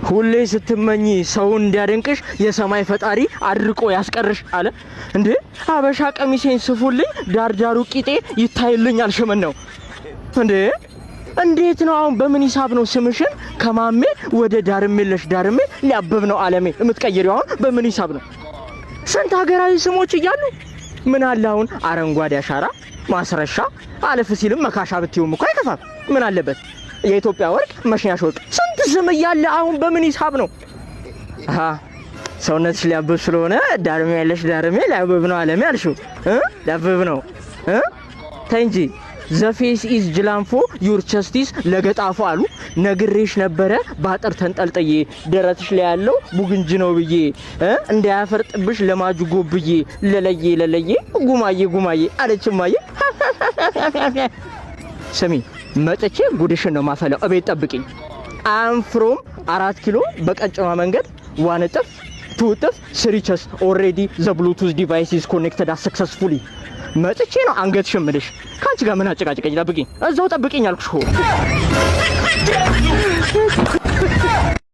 ሁሌ ስትመኚ ሰው እንዲያደንቅሽ የሰማይ ፈጣሪ አድርቆ ያስቀርሽ አለ። እንዴ፣ አበሻ ቀሚሴን ስፉልኝ፣ ዳርዳሩ ቂጤ ይታይልኝ አልሽምን ነው እንዴ? እንዴት ነው አሁን? በምን ሂሳብ ነው ስምሽን ከማሜ ወደ ዳርሜለሽ ዳርሜ ሊያብብ ነው አለሜ የምትቀይሪው? አሁን በምን ሂሳብ ነው? ስንት ሀገራዊ ስሞች እያሉ ምን አለ አሁን አረንጓዴ አሻራ፣ ማስረሻ፣ አለፍ ሲልም መካሻ ብትይውም እኮ አይከፋም። ምን አለበት? የኢትዮጵያ ወርቅ፣ መሽኛሽ ወርቅ፣ ስንት ስም እያለ አሁን በምን ሂሳብ ነው? አሃ፣ ሰውነትሽ ሊያብብ ስለሆነ ዳርሜ ያለሽ ዳርሜ ሊያብብ ነው አለሜ አልሽው እ ሊያብብ ነው እ። ተይ እንጂ። The face is ጅላንፎ፣ your chest is ለገጣፎ አሉ። ነግሬሽ ነበረ ባጥር ተንጠልጥዬ ደረትሽ ላይ ያለው ቡግንጅ ነው ብዬ እ እንዳያፈርጥብሽ ለማጁ ጎብዬ ለለዬ ለለዬ ጉማዬ ጉማዬ አለች እማዬ። ስሚ፣ መጥቼ ጉድሽን ነው ማፈላው። እቤት ጠብቂኝ። I'm from 4 ኪሎ በቀጭኗ መንገድ፣ one እጥፍ፣ two እጥፍ፣ three chest፣ already the Bluetooth device is connected successfully። መጥቼ ነው አንገትሽን ምልሽ። ከአንቺ ጋር ምን አጨቃጨቀኝ? ጠብቂኝ፣ እዛው ጠብቂኝ አልኩሽ እኮ።